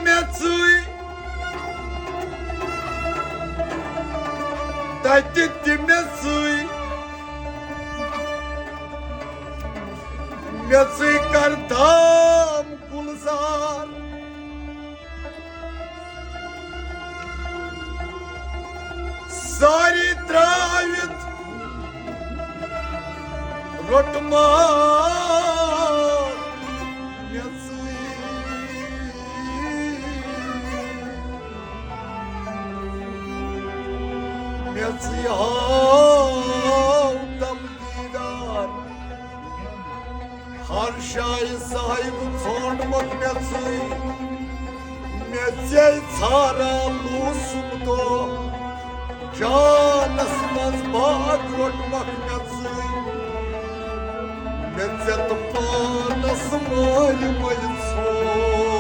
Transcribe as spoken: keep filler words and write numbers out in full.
مےٚ ژٕے، تَتہِ تہِ مےٚ ژٕے، مےٚ ژٕے کر دام گُلزار۔ ساری ترٛٲوِتھ روٚٹ ماز مےٚ ژٕے۔ مےٚ ژٕے ہاو تَم دیٖدار۔ ہر جایہِ صاحب ژھانٛڈمکھ مےٚ ژٕے۔ مےٚ ژے ژھاران لوٗسُم دۄہ۔ جانس منٛز باگ روٚٹمکھ مےٚ ژٕے۔ مےٚ ژےٚ تہٕ پانس مٲلۍ مٲلۍ ژھانٛڈ۔